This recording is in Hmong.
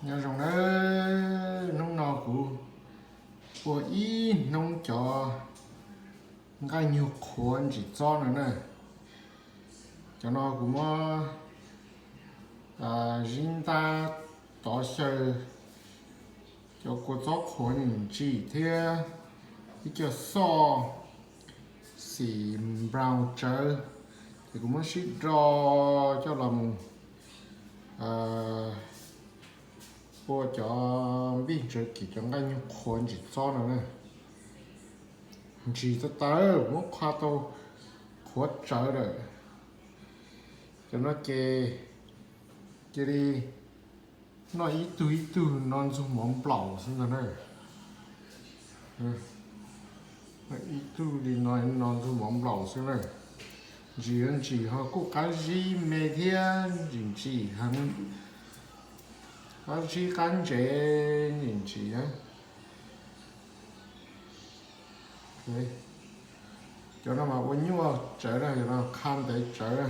Nyob zoo nawb, hnub no kuv ua ib hnub cov nqaij nyuag qhuav ntsim txob no na. Cov no kuv muab zib ntab tov xyaw cov kua txob qhuav ntsim thiab ib co xoj xim brown tsawv, ces kuv muab sib do coj los mus ua cov npij ntsaws kim cov nqaij nyuag qhuav ntsim txob no na. Ntsim tawv tawv muab qhuav tau qhuav tsawv lawm. Cov no ces cia li noj ib tug ib tug no ntxuag mov nplaum xwb ntag na. Ib tug li no no ntxuag mov nplaum xwb na. Ntsim ntsim ho kuj qab zib me thiab, ntsim ntsim heev, qab zib qab ntsev ntsim ntsim na. Cov no mas ua nyuaj tsawv na, cov no qha ntev tsawv na.